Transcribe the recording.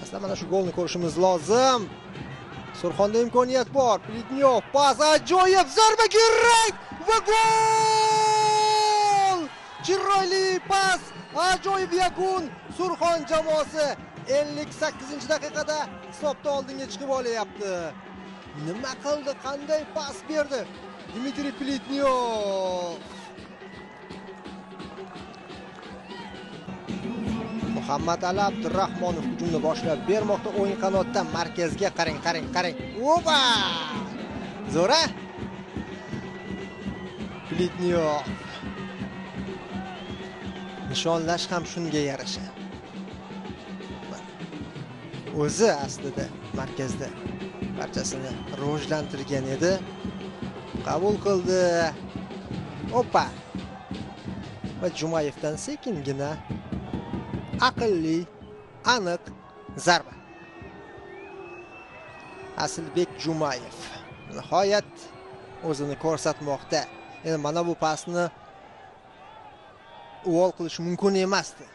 Aslida mana shu golni ko'rishimiz lozim. Surxonda imkoniyat bor. Pletnyov pas, ajoyib zarba kerak va gol! Chiroyli pas, ajoyib yakun. Surxon jamoasi 58-daqiqada hisobda oldinga chiqib olyapti. Nima qildi? Qanday pas berdi Dmitriy Pletnyov? Muhammad Ali Abdurahmonov hujumni boshlab bermoqda. O'ng qanotdan markazga qarang, qarang, qarang. Opa! Zo'ra! Pletnyov. Nishonlash ham shunga yarasha. O'zi aslida markazda barchasini rivojlantirgan edi. Qabul qildi. Opa! Va Jumayevdan sekingina aqlli, aniq zarba. Asilbek Jumayev nihoyat o'zini ko'rsatmoqda. Endi mana bu pasni uvol qilish mumkin emasdi.